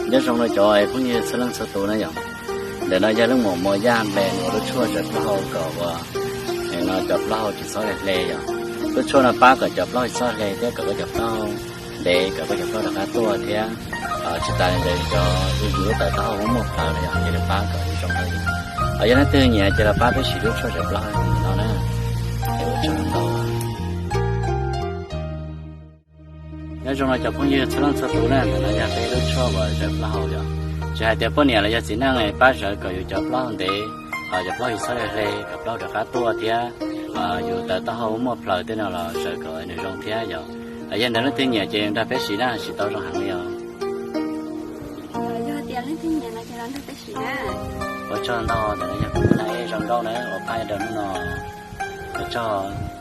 Nyob zoo no cov phooj ywg txhua leej txhua tus na yom. Ntawm no yog leej muam Mos Yaj Nples ua lub tshuaj zawv plaub hau kom uas no cov plaub hau tsis txhob hle hle yom. Lub tshuaj no pab kom cov plaub hau tsis txhob hle thiab kom koj cov plaub hau ntev, kom koj cov plaub hau rov qab tuaj thiab. Tsis tas li ntawd cov yus lub taws taub hau muaj muaj plhaws no yom, ces nws pab kom zoo. Yog leej twg nyiam ces los pab peb siv lub tshuaj zawv plaub hau no na. Ces ua tsaug ntau. Nyob zoo no cov phooj ywg txhua leej txhua tus na, ntawm no yog peb lub tshuaj uas zawv plaub hau yom. Tsis hais tias poj niam los yog txiv neej pab zawv kom yus cov plaub hau ntev, cov plaub hau tsis txhob hle hle, kom plaub hau rov qab tuaj thiab yus taws taub hau muaj plhaws tej no los zawv kom nws zoo thiab yom. Yog ntawm leej twg nyiam ces nrog peb siv na, siv tau zoo heev li os. Ua tsaug ntau, ntawm no yog kuv tus nai zoo nkauj na uas phaj rau hnub no. Ua tsaug.